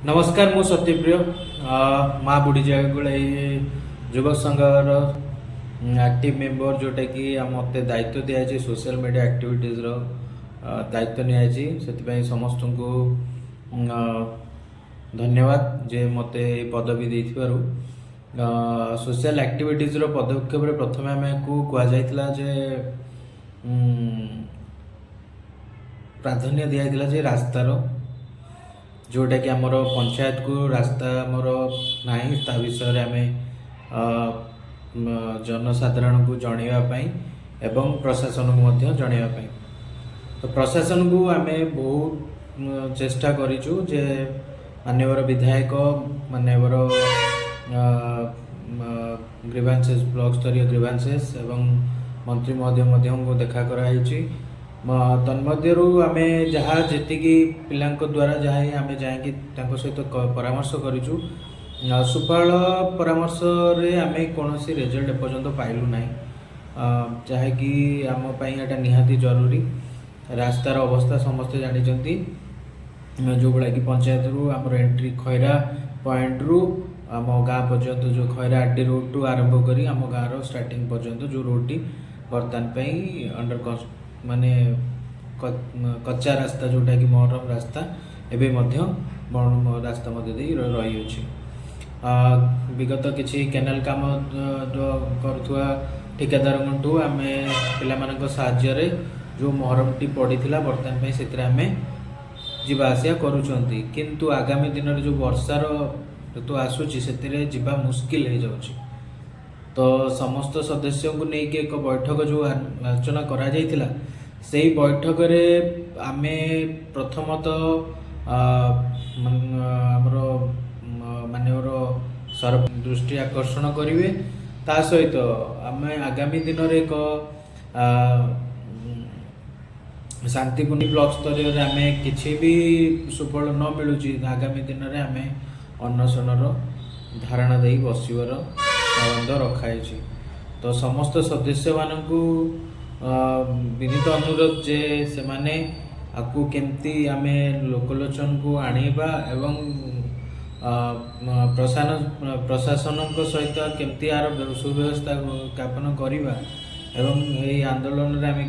ନମସ୍କାର, ମୁଁ ସତ୍ୟପ୍ରିୟ, ମା ବୁଢ଼ୀ ଜାଗୁଳାଇ ଯୁବକ ସଂଘର ଆକ୍ଟିଭ ମେମ୍ବର, ଯେଉଁଟାକି ମୋତେ ଦାୟିତ୍ୱ ଦିଆଯାଇଛି, ସୋସିଆଲ ମିଡ଼ିଆ ଆକ୍ଟିଭିଟିଜ୍ର ଦାୟିତ୍ୱ ନିଆଯାଇଛି। ସେଥିପାଇଁ ସମସ୍ତଙ୍କୁ ଧନ୍ୟବାଦ ଯେ ମୋତେ ଏ ପଦବୀ ଦେଇଥିବାରୁ। ସୋସିଆଲ ଆକ୍ଟିଭିଟିଜ୍ର ପଦକ୍ଷେପରେ ପ୍ରଥମେ ଆମକୁ କୁହାଯାଇଥିଲା ଯେ ପ୍ରାଧାନ୍ୟ ଦିଆଯାଇଥିଲା ଯେ ରାସ୍ତାର, ଯେଉଁଟାକି ଆମର ପଞ୍ଚାୟତକୁ ରାସ୍ତା ଆମର ନାହିଁ, ତା ବିଷୟରେ ଆମେ ଜନସାଧାରଣଙ୍କୁ ଜଣାଇବା ପାଇଁ ଏବଂ ପ୍ରଶାସନକୁ ମଧ୍ୟ ଜଣାଇବା ପାଇଁ। ତ ପ୍ରଶାସନକୁ ଆମେ ବହୁତ ଚେଷ୍ଟା କରିଛୁ ଯେ ମାନ୍ୟବର ବିଧାୟକ, ମାନ୍ୟବର ଗ୍ରିଭାନ୍ସେସ୍, ବ୍ଲକ ସ୍ତରୀୟ ଗ୍ରିଭାନ୍ସେସ୍ ଏବଂ ମନ୍ତ୍ରୀ ମହୋଦୟ ମଧ୍ୟଙ୍କୁ ଦେଖା କରାହେଇଛି। ତନ୍ମଧ୍ୟରୁ ଆମେ ଯାହା ଯେତିକି ପିଲାଙ୍କ ଦ୍ୱାରା ଯାହା ହିଁ ଆମେ ଯାଇକି ତାଙ୍କ ସହିତ ପରାମର୍ଶ କରିଛୁ, ସୁଫଳ ପରାମର୍ଶରେ ଆମେ କୌଣସି ରେଜଲ୍ଟ ଏପର୍ଯ୍ୟନ୍ତ ପାଇଲୁ ନାହିଁ, ଯାହାକି ଆମ ପାଇଁ ଏଇଟା ନିହାତି ଜରୁରୀ। ରାସ୍ତାର ଅବସ୍ଥା ସମସ୍ତେ ଜାଣିଛନ୍ତି, ଯେଉଁଭଳିଆ କି ପଞ୍ଚାୟତରୁ ଆମର ଏଣ୍ଟ୍ରି ଖଇରା ପଏଣ୍ଟରୁ ଆମ ଗାଁ ପର୍ଯ୍ୟନ୍ତ, ଯେଉଁ ଖଇରା ଆର୍ ଡି ରୋଡ଼ଠୁ ଆରମ୍ଭ କରି ଆମ ଗାଁର ଷ୍ଟାର୍ଟିଂ ପର୍ଯ୍ୟନ୍ତ ଯେଉଁ ରୋଡ଼ଟି ବର୍ତ୍ତମାନ ପାଇଁ ଅଣ୍ଡର ମାନେ କଚ୍ଚା ରାସ୍ତା, ଯେଉଁଟାକି ମରମ ରାସ୍ତା, ଏବେ ମଧ୍ୟ ରାସ୍ତା ମଧ୍ୟ ଦେଇ ରହିଅଛି। ବିଗତ କିଛି କେନାଲ କାମ କରୁଥିବା ଠିକାଦାରଙ୍କଠୁ ଆମେ ପିଲାମାନଙ୍କ ସାହାଯ୍ୟରେ ଯେଉଁ ମରମଟି ପଡ଼ିଥିଲା, ବର୍ତ୍ତମାନ ପାଇଁ ସେଥିରେ ଆମେ ଯିବା ଆସିବା କରୁଛନ୍ତି। କିନ୍ତୁ ଆଗାମୀ ଦିନରେ ଯେଉଁ ବର୍ଷାର ଋତୁ ଆସୁଛି, ସେଥିରେ ଯିବା ମୁସ୍କିଲ ହେଇଯାଉଛି। ତ ସମସ୍ତ ସଦସ୍ୟଙ୍କୁ ନେଇକି ଏକ ବୈଠକ ଯେଉଁ ଆଲୋଚନା କରାଯାଇଥିଲା, ସେଇ ବୈଠକରେ ଆମେ ପ୍ରଥମତଃ ଆମର ମାନ୍ୟବର ସର ଦୃଷ୍ଟି ଆକର୍ଷଣ କରିବେ। ତା ସହିତ ଆମେ ଆଗାମୀ ଦିନରେ ଏକ ଶାନ୍ତିପୂର୍ଣ୍ଣ ବ୍ଲକ ସ୍ତରରେ ଆମେ କିଛି ବି ସୁଫଳ ନ ମିଳୁଛି, ଆଗାମୀ ଦିନରେ ଆମେ ଅନଶନର ଧାରଣା ଦେଇ ବସିବାର ପ୍ରବନ୍ଧ ରଖାଯାଇଛି। ତ ସମସ୍ତ ସଦସ୍ୟମାନଙ୍କୁ ବିନୀତ ଅନୁରୋଧ ଯେ ସେମାନେ ଆକୁ କେମିତି ଆମେ ଲୋକଲୋଚନକୁ ଆଣିବା ଏବଂ ପ୍ରଶାସନଙ୍କ ସହିତ କେମିତି ଆର ସୁବ୍ୟବସ୍ଥା ସ୍ଥାପନ କରିବା ଏବଂ ଏହି ଆନ୍ଦୋଳନରେ ଆମେ